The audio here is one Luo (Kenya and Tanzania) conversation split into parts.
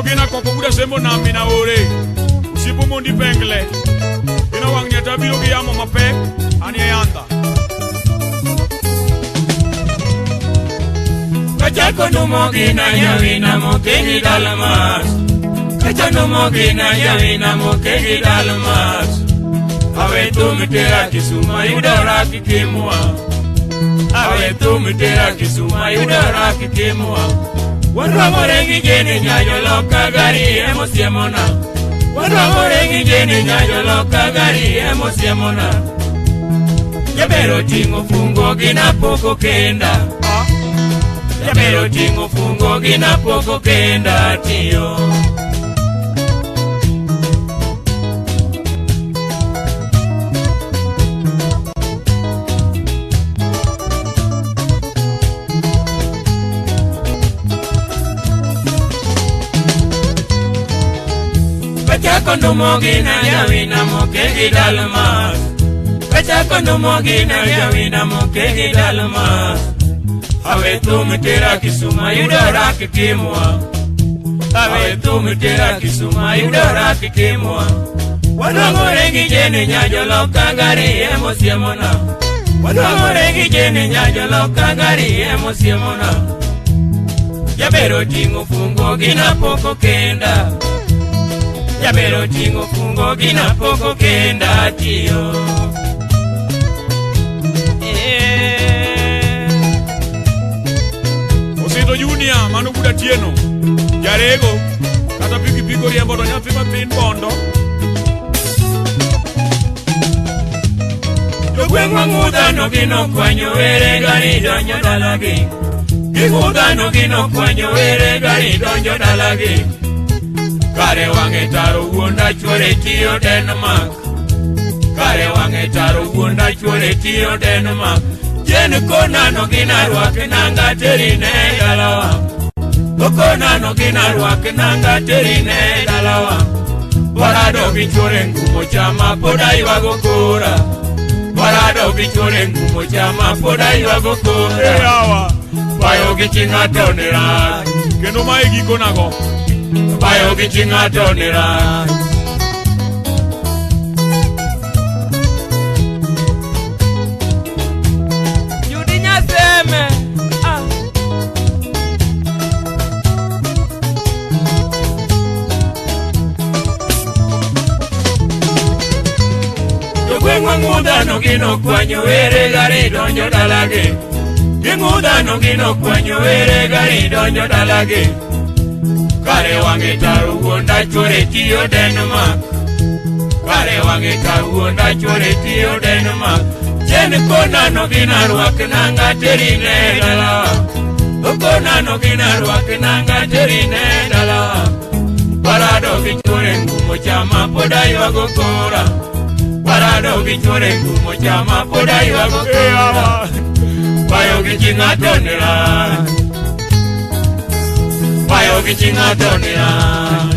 Okono gina koko buda sembo nami na ore. Usipo mondi pengle. Gina wang' nyata biro gi yamo mapek ani ayanda. Kachako numogi na yawina mokegi dalmas. Kacha numogi na yawina mokegi dalmas. Awe tum tera Kisuma yudora kikimwa. Awe tum tera Kisuma yudora kikimwa. Warwamore gi jeni nyayo loka gari emosiemona. Warwamore gi jeni nyayo loka gari emosiemona. Jabero ting'o fungo gina poko kenda. Jabero ting'o fungo gina poko kenda tiyo. Kachako numogi na yawina mokegi dalmas. Kachako numogi na yawina mokegi dalmas. Awe tum tera Kisuma yudora kikimwa. Awe tum tera Kisuma yudora kikimwa. Wanwang'ore gi jeni nyajo loka gari emosiemona. Wanwang'ore gi jeni nyajo loka gari emosiemona. Jabero ting'o fungo gina poko kenda. Jabero ting'o fungo gina poko kenda tiyo. Osito Junior mano buda tieno. Jarego kata pikipiki riembo to nyathi mathin bondo. Jogweng'wa ng'udhano gino kwanyo were gari donjo dalagi. Ging'udhano gino kwanyo were gari donjo dalagi. Kare wang'e taro wuonda chuore tiyo Denmark. Kare wang'e taro wuonda chuore tiyo Denmark. Jen konano gina rwak nanga terine dalawa. Okonano gina rwak nanga terine dalawa. Warado gi chuore ngumo chama pod aywago kora. Warado gi chuore ngumo chama pod aywago kora. Yawa Bayo gi chi ng'ato ne rach. Kendo mae giko nago. Bayo gi chi ng'ato ne rach. Judy Nyaseme. Ah. Jogweng'wa ng'udhano gino kwanyo were gari donjo dalagi. Ging'udhano gino kwanyo were gari donjo dalagi. Kare wang'e taro wuonda chuore tiyo Denmark. Kare wang'e taro wuonda chuore tiyo Denmark. Jen konano gina rwak nanga terine dalawa. Okonano gina rwak nanga terine dalawa. Parado gi chuore ngumo chama pod aywago kora. Parado gi chuore ngumo chama pod aywago kora. Bayo gi chi ng'ato ne rach. Bayo gi chi ng'ato ne rach.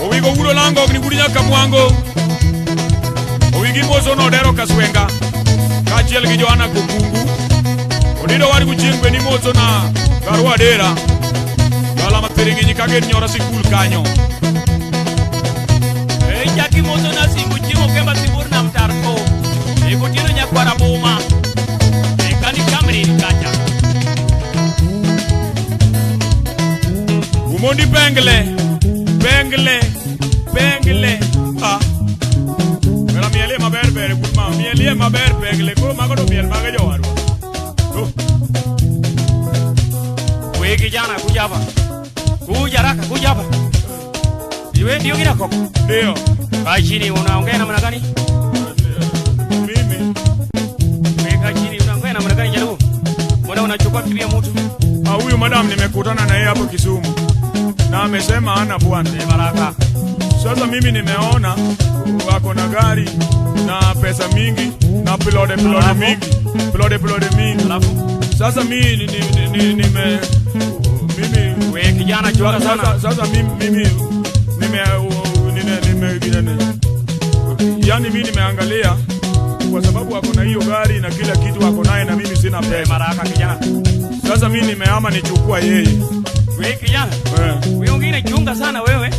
Owigo wudo lango ni budi nyaka mwango. Owigi moso no dero kaswenga. Kaachiel gi Joana Kokungu. Onido war guchieng' be ni moso na Garwa Dera. Dala mathiring'inyi kagen nyora sikul kanyo. Ei chaki moso na singu chiemo kemba sibur nam tarko. E gotieno nyakwara boma. E kani kamri kacha. Umondi pengle. Pengle. Pengle. Ah. Mera mielie maber ber ma mielie maber pengle koro mago to miel mage jowarwa. Oh. We kijana kuja hapa. Kuja haraka kuja hapa. Iwe ndio kina koko. Ndio. Kaa chini unaongea namna gani? Mimi. Kaa chini unaongea namna gani jaluo? Mbona unachukua bibi ya mtu? Ah, huyu madam nimekutana na yeye hapo Kisumu. Na amesema hana bwana. Baraka. Sasa mimi nimeona wako na gari na pesa mingi na pilode pilode mingi. Pilode pilode mingi. Alafu sasa mimi nime mimi wewe kijana chunga sana. Sasa mimi nime nime yani mimi nimeangalia kwa sababu wako na hiyo gari na kila kitu wako naye na mimi sina pesa. Baraka kijana. Sasa mimi nimehama nichukua yeye. Wewe kijana. Eh. Wewe wengine chunga sana wewe.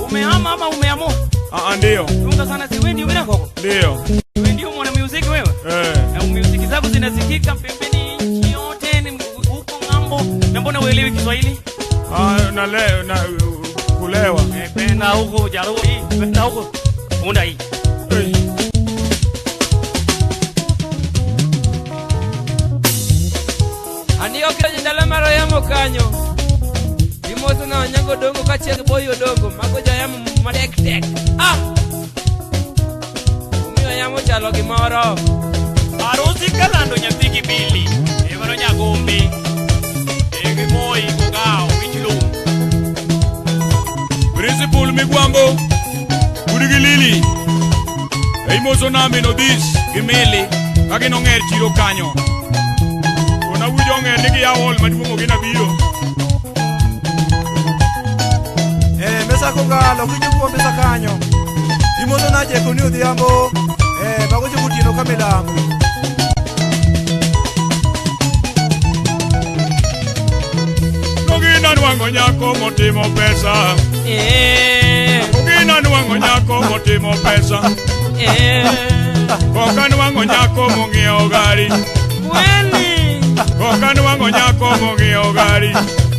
Umehama ama umeamua? Ah, ndio. Chunga sana si wewe ndio bila koko. Ndio. Wewe ndio mwana music wewe. Eh. Na music zako zinasikika pembeni nchi yote ni huko ng'ambo. Na mbona uelewi Kiswahili? Ah, na leo na kulewa. Eh, penda huko Jaruo hii, penda huko. Punda hii. Eh. Ani ok dala mar oyamo kanyo. Gimoso na Onyango Dongo kaachiel gi Boy Odongo, mago joyamo matek tek. Ah! Omiyo yamo chalo gimoro. Arusi kalando nyathi gi Bili, Evaro Nyagombe, e gi Moi Gogao, Wich Lum. Principal Migwambo, Udi gi Lili. Eimoso nami nodhis gi Mili ka gin ong'er chiro kanyo. To nawinjo ong'er ni giyawo hall maduong' ogina biro. Eh, mesa kongalo kijokuo mesa kanyo. Imoso na jeko ni odhiambo. Eh, mago jogotieno ka milambo. Ogina nwang'o nyako motimo pesa. Eh, Ogina nwang'o nyako motimo pesa. eh. Koka nwang'o nyako mong'iewo gari. Kweli. Koka nwang'o nyako mong'iewo gari.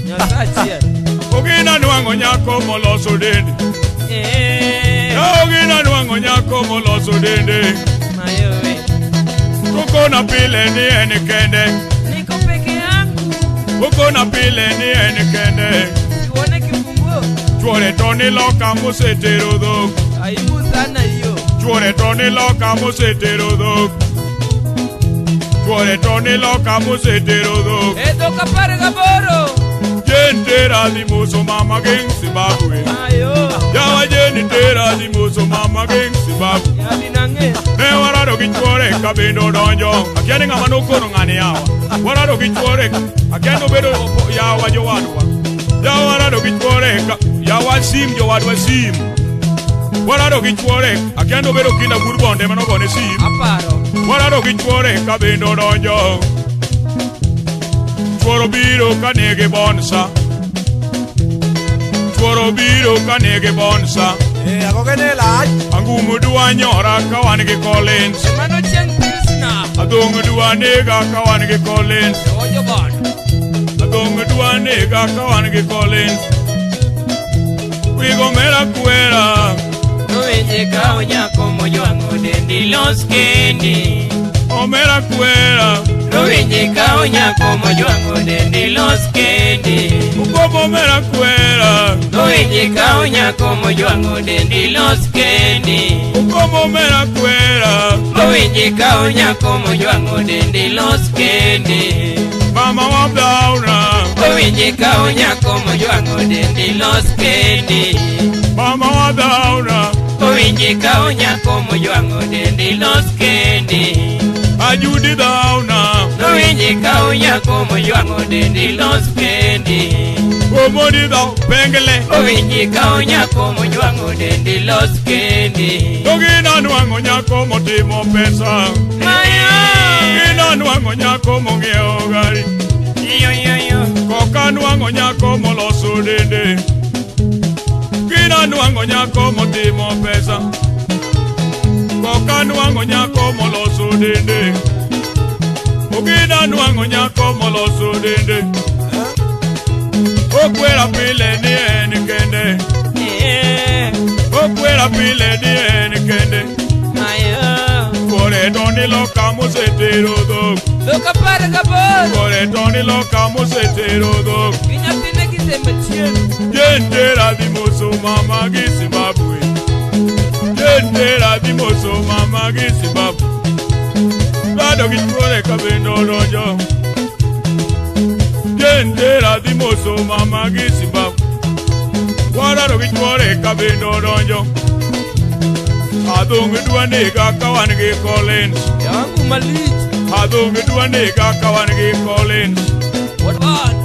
Nyasaye achiel. Ogina nwang'o nyako moloso dende. Eh, Ogina nwang'o nyako moloso dende. mayowe. Kokona pile ni en kende. Niko peke yangu. Kokona pile ni en kende. Sione kifunguo. Chuore to ni loka mosetero dhok. Aibu sana hiyo. Chuore to ni loka mosetero dhok. Chuore to ni loka mosetero dhok. E dhok 18. Jen tera dhi moso mama ging Zimbabwe. Ayo. Jawa jen tera dhi moso mama ging Zimbabwe. Yabi nang'e. Ne warado gi chuore ka bende odonjo. Akia ni ng'ama nokono ng'ani yawa. Warado gi chuore akia ni obedo yawa jowadwa. Yawa warado gi chuore ka yawa sim jowadwa sim. Warado gi chuore akia ni obedo kinda gur bonde manogone sim. Aparo. Warado gi chuore ka bende odonjo. Chuoro biro ka nigi bonsa. Chuoro biro ka nigi bonsa. Eh, agoge ne lach. Angumu dwa nyora ka wan gi Collins. Mano chieng' Pilsner. Adhong' dwa nega ka wan gi Collins. Ojo bon. Adhong' dwa nega ka wan gi Collins. Wigo mera kwera, Nowinje ka onyako mojwang'o dendi los kendi. omera kwera, Nowinje ka onyako mojwang'o dendi los kendi. ukomo mera kwera, Nowinje ka onyako mojwang'o dendi los kendi. ukomo mera kwera. Nowinje ka onyako mojwang'o dendi los kendi. Mama wa dhauna, Owinje ka onyako mojwang'o dendi los kendi. mama wa dhauna, Owinje ka onyako mojwang'o dendi los kendi. ajudi dhauna, Nowinje ka onyako mojwang'o dendi los kendi. omoni dhau pengle. Owinje ka onyako mojwang'o dendi los kendi. Togina nwang'o nyako motimo pesa. Mayo. Gina nwang'o nyako mong'iewo gari. Yo yo yo. Koka nwang'o nyako moloso dende. Gina nwang'o nyako motimo pesa. Koka nwang'o nyako moloso dende. Ogina nwang'o nyako moloso dende. Okwera pile ni en kende. Eh, Okwera pile ni en kende. mayo. Chuore to ni loka mosetero dhok. Dhok 18. Chuore to ni loka mosetero dhok. Gi nyathine gisembe chien. Jen tera dhi moso mama gi Zimbabwe. Jen tera dhi moso mama gi Zimbabwe. Rado gi chuore ka bende odonjo. Jen tera dhi moso mama gi Zimbabwe. Warado gi chuore ka bende odonjo. Adhong' dwa nega ka wan gi Collins. Yangu malich. Adhong' dwa nega ka wan gi Collins. Wadwan.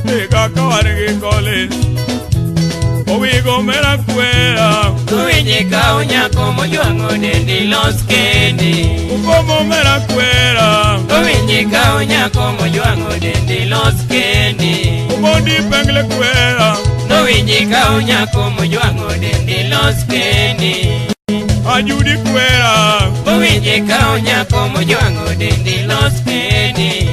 Nega ka wan gi Collins. Owigo mera kwera. Owinje ka onyako mojwang'o dendi los kendi. komo mera kwera. Owinji ka onyako mojwang'o dendi los kendi. Omondi pengle kwera. Nowinji ka onyako mojwang'o dendi los kendi. Ajudi kwera. Owinji ka onyako mojwang'o dendi los kendi.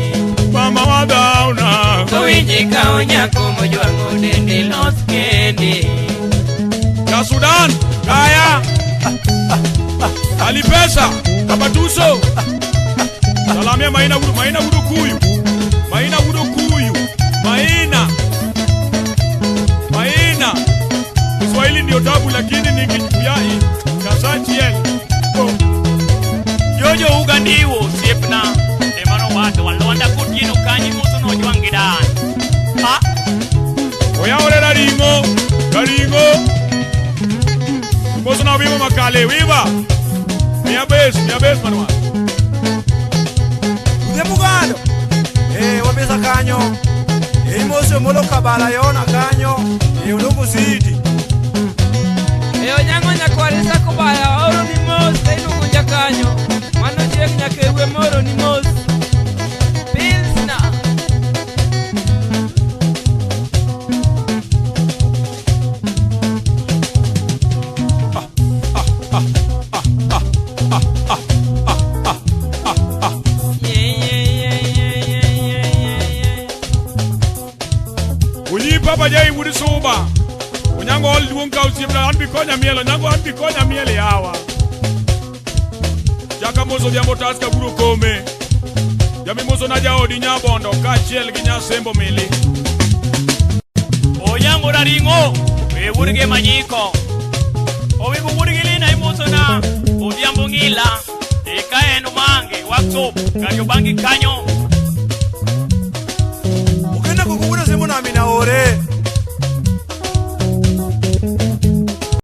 Mama wadhauna. Owinji ka onyako mojwang'o dendi los kendi. Ya Sudan, Kaya. Alipesa, Kabatuso. Salamia Maina Wudu, Maina Wudu Kuyu. Maina Wudu Kuyu. Maina. Maina. Kiswahili ndio tabu lakini nikiyai Kasachiel. Oh. Jojo ugandiwo osiepna emano wadwa Lwanda Kotieno kanyi moso nojwang' gi dan. Ha? Oyawore raring'o, raring'o. Moso na wiwa makale, wiwa. Mia bes manwa. Odhiambo Ugando. Wamesa kanyo. Imoso molo kabala yona kanyo. Odongo City. Onyango nyakwar Isako Baya oro ni mos iluongo jakanyo. Mano chieng' nyaka ewe moro ni mos. Pilsner. Yeah, yeah, yeah, yeah, yeah, yeah, yeah, yeah. Unyi papa jai wudi suba. Onyango ol duong' ka osiepna an bi konya miel, onyango an bi konya miel yawa. Chaka moso odhiambo taska buro kome. Jami moso na jaodi nyabondo kaachiel gi nyasembo mili. Onyango raring'o we wuod gi manyiko. Owigo wuod gi lina imoso na Odhiambo ng'ila. Eka en Omange workshop Kariobangi kanyo.